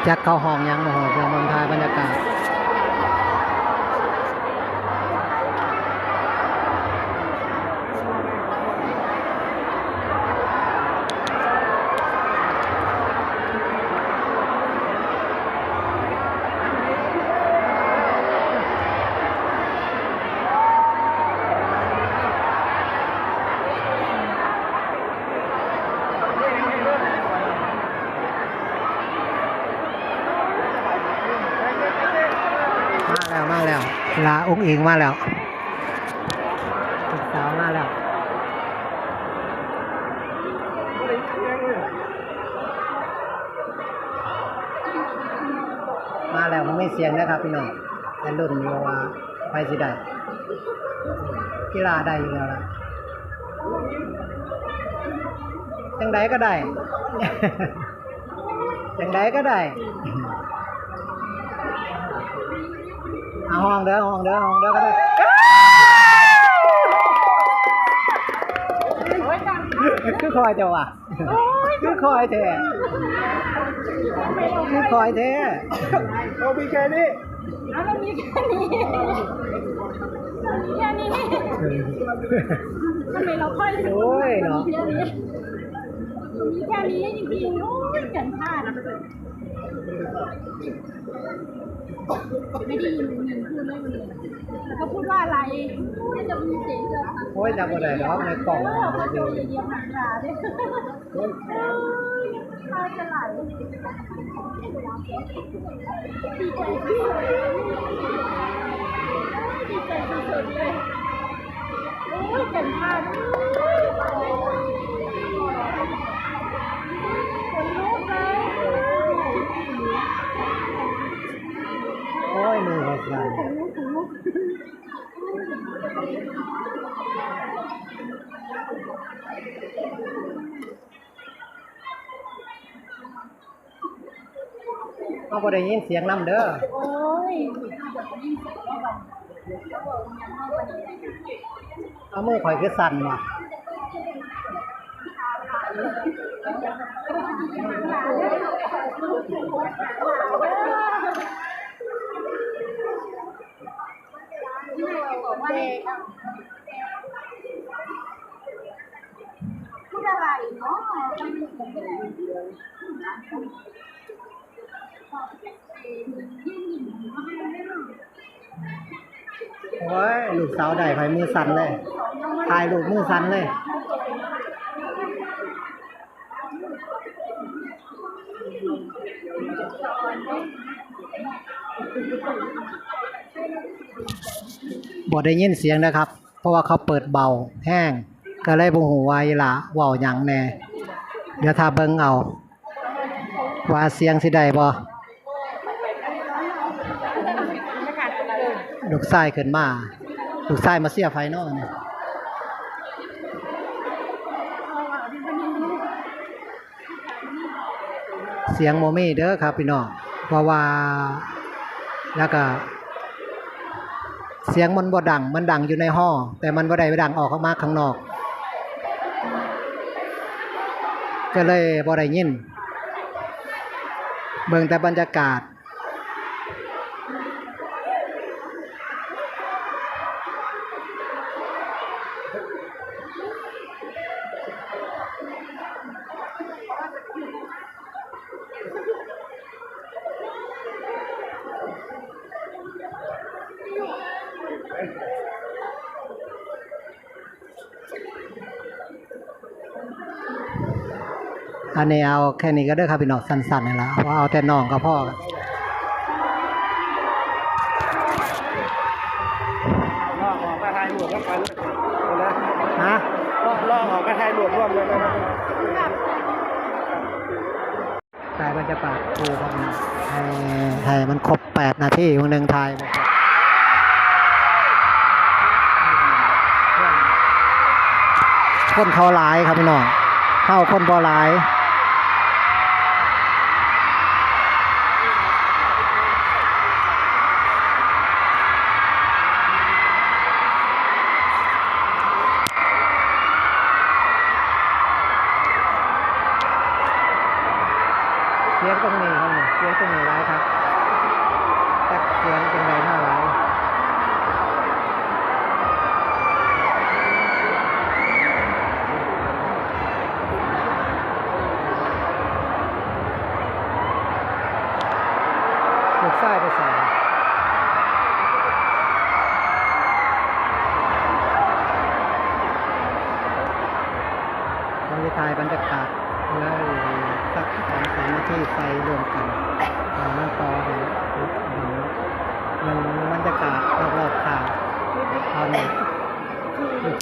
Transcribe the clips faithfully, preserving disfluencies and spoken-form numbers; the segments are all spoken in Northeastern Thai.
จักเขาฮ้องหยังบ่ฮู้ เบิ่ง เบิ่งถ่ายบรรยากาศ มาแล้ว มาแล้ว ลาอุ๋งอิ๋งมาแล้ว ลูกสาวมาแล้ว มาแล้ว มันมีเสียงนะครับพี่น้อง แต่ลุ้นอยู่ว่าใครสิได้ กีฬาได้อยู่แล้วล่ะ จังใดก็ได้ จังใดก็ได้ เอาฮ้องเด้อ ฮ้องเด้อ ฮ้องเด้อก็ได้ คือคอยจะว่ะ คือคอยแท้ คือคอยแท้ เรามีแค่นี้ เอาเรามีแค่นี้ เรามีแค่นี้ เออ ทำไมเราค่อย โอ้ยเนาะ มีแค่นี้ มีแค่นี้จริงๆ โอ้ย เกินคาด ไม่ได้ยิน ไม่ได้ยิน พูดไม่รู้เรื่อง แล้วก็พูดว่าอะไร ไม่จะมีเสียงเดียว โอ้ย จำบ่ได้ดอก ในกล่อง เออ มันจะมีเดียวหางตาด้วย โอ้ย น้ำตาจะไหล ดีใจ ดีใจสุดๆเลย โอ้ย เก่งมาก ขนลุกเลย โอ้ย มือเขาสั่น ขนลุก ขนลุก เราบ่ได้ยินเสียงนำเด้อ โอ้ย เอามือข่อยคือสั่นว่ะ พูดอะไรเนาะ โอ้ย ลูกสาวได้ ข่อยมือสั่นเลย ถ่ายรูปมือสั่นเลย บ่ได้ยินเสียงนะครับ เพราะว่าเขาเปิดเบาแฮง ก็เลยบ่ฮู้ว่าอีหล่าเว้าหยังแหน่ เดี๋ยวถ้าเบิ่งเอา ว่าเสียงสิได้บ่ ลูกชายขึ้นมา ลูกชายมาเชียร์ไฟนอลเนี่ย เสียงบ่มีเด้อครับพี่น้อง เพราะว่า แล้วก็ เสียงมันบ่ดัง มันดังอยู่ในฮอลล์ แต่มันบ่ได้ดังออกมาข้างนอก ก็เลยบ่ได้ยิน เบิ่งแต่บรรยากาศ อันนี้เอาแค่นี้ก็ได้ครับพี่น้อง สั้นๆ นี่ละ เพราะเอาแต่น้องก็พอ ลองออกมาถ่ายรูปร่วมกันนะ ฮะ ลองออกมาถ่ายรูปร่วมกันนะ ถ่ายบรรยากาศคู่ครับพี่น้อง ให้ ให้มันครบแปดนาที มื้อหนึ่งถ่ายบ่ครบ คนเขาหลายครับพี่น้อง เฮาคนบ่หลาย เสียงตรงนี้ครับเนี่ย เสียงตรงนี้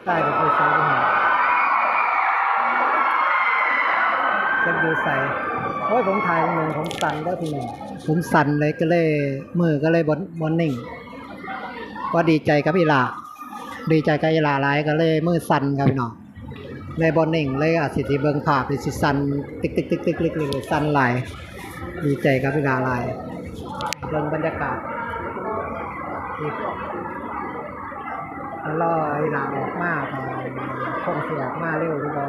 ใต้ไปคือใส่ไปหาจักอยู่ใส่ โอ้ย ผมถ่ายหนึ่งผมสั่นแล้วพี่น้อง ผมสั่นเลยก็เลย มือก็เลยบ่บ่นิ่ง ว่าดีใจกับอีหล่า ดีใจกับอีหล่าหลายก็เลยมือสั่นครับพี่น้อง เลยบ่นิ่งเลยอาจสิสิเบิ่งภาพสิสั่นติ๊กติ๊กติ๊กติ๊กติ๊กเลยสั่นหลาย ดีใจกับอีหล่าหลาย เบิ่งบรรยากาศ แล้วรออีหล่าออกมาก็คงสิออกมาเร็วหรือบ่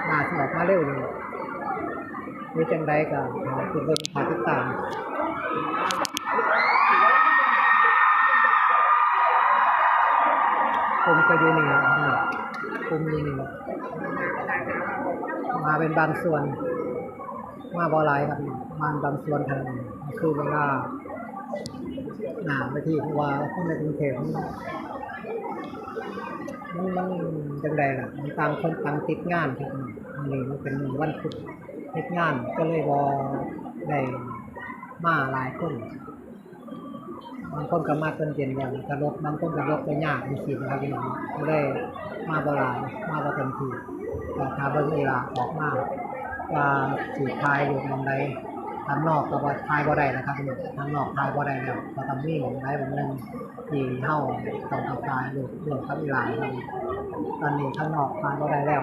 น่าสิออกมาเร็วอยู่ หรือจังใดก็ขอติดเบิ่งขอติดตาม ผมก็อยู่นี่แหละครับเนี่ย ผมอยู่นี่แหละ มาเป็นบางส่วน มาบ่หลายครับ มาบางส่วนเท่านั้น คือเวลาหน้าเวที เพราะว่าคนในกรุงเทพฯ มัน มัน มันจังใดล่ะ มันต่างคนต่างติดงานครับ มื้อนี้มันเป็นมื้อวันพุธ ติดงาน ก็เลยบ่ได้มาหลายคน บางคนก็มาตอนเย็นแล้ว แล้วก็รถ บางคนก็รถก็ยากจังซี้นะครับพี่น้อง ก็เลยมาบ่หลาย มาบ่เต็มที่ แต่ถ้าเบิ่งอีหล่าออกมา ว่าสิถ่ายรูปหม่องใด ข้างนอกก็บ่ถ่ายบ่ได้นะครับพี่น้อง ข้างนอกถ่ายบ่ได้แล้ว ก็ต้องมีหม่องใดหม่องหนึ่งที่เฮาต้องไปถ่ายรูปร่วมกับอีหล่าครับ ตอนนี้ข้างนอกถ่ายบ่ได้แล้ว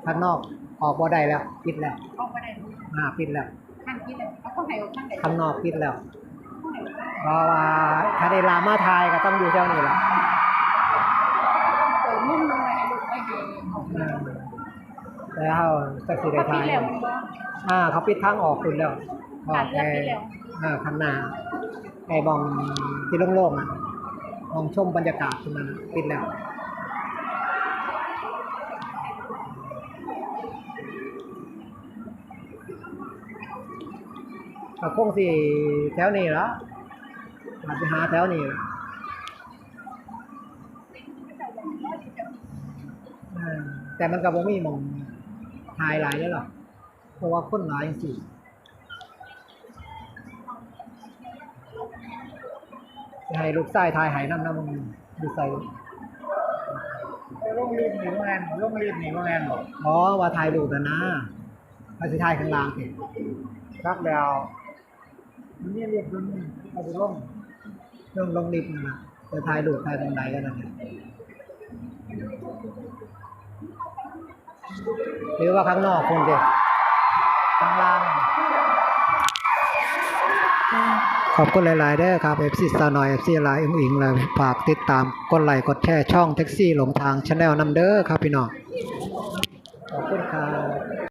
ข้างนอกออกบ่ได้แล้ว ปิดแล้ว ออกบ่ได้ อ่า ปิดแล้ว ห้ามปิดเลย เอาคนไหนออกทางไหน ข้างนอกปิดแล้ว เพราะว่าถ้าได้ลามาถ่ายก็ต้องอยู่แถวนี้ล่ะ เปิดมุมลงไปให้ลูกไปให้ออกมา อ่า แล้วจักสิได้ถ่าย เขาปิดแล้วมันบ่ อ่า เขาปิดทางออกพุ้นแล้ว ออก ร้านเลือดปิดแล้ว เอ่อ ข้างหน้า ไอ้หม่องที่โล่งๆ อ่ะ หม่องชมบรรยากาศตรงนั้นน่ะ ปิดแล้ว ก็คงสิแถวนี้ล่ะ อาจสิหาแถวนี้ล่ะ เออ แต่มันก็บ่มีหม่องถ่ายหลายเด้อล่ะ เพราะว่าคนหลายจังซี้ สิให้ลูกชายถ่ายให้นำ นำอยู่ไส ลงลิฟต์นี่บ่แม่นบ่ ลงลิฟต์นี่บ่แม่นบ่ อ๋อ ว่าถ่ายรูปน่ะนะ ว่าสิถ่ายข้างล่างติ จักแล้ว มันมีลิฟต์อยู่นี่ เอาสิลง ลง ลงลิฟต์นั่นน่ะ จะถ่ายรูปถ่ายตรงไหนก็นั่นแหละ หรือว่าข้างนอกพุ้นเด้ ข้างล่าง ขอบคุณหลายๆ เด้อครับ เอฟซี สาวน้อย เอฟซี หลาย อุ๋งอิ๋ง แล้วฝากติดตามกดไลค์กดแชร์ช่องแท็กซี่หลงทาง Channel นำเด้อครับพี่น้อง ขอบคุณครับ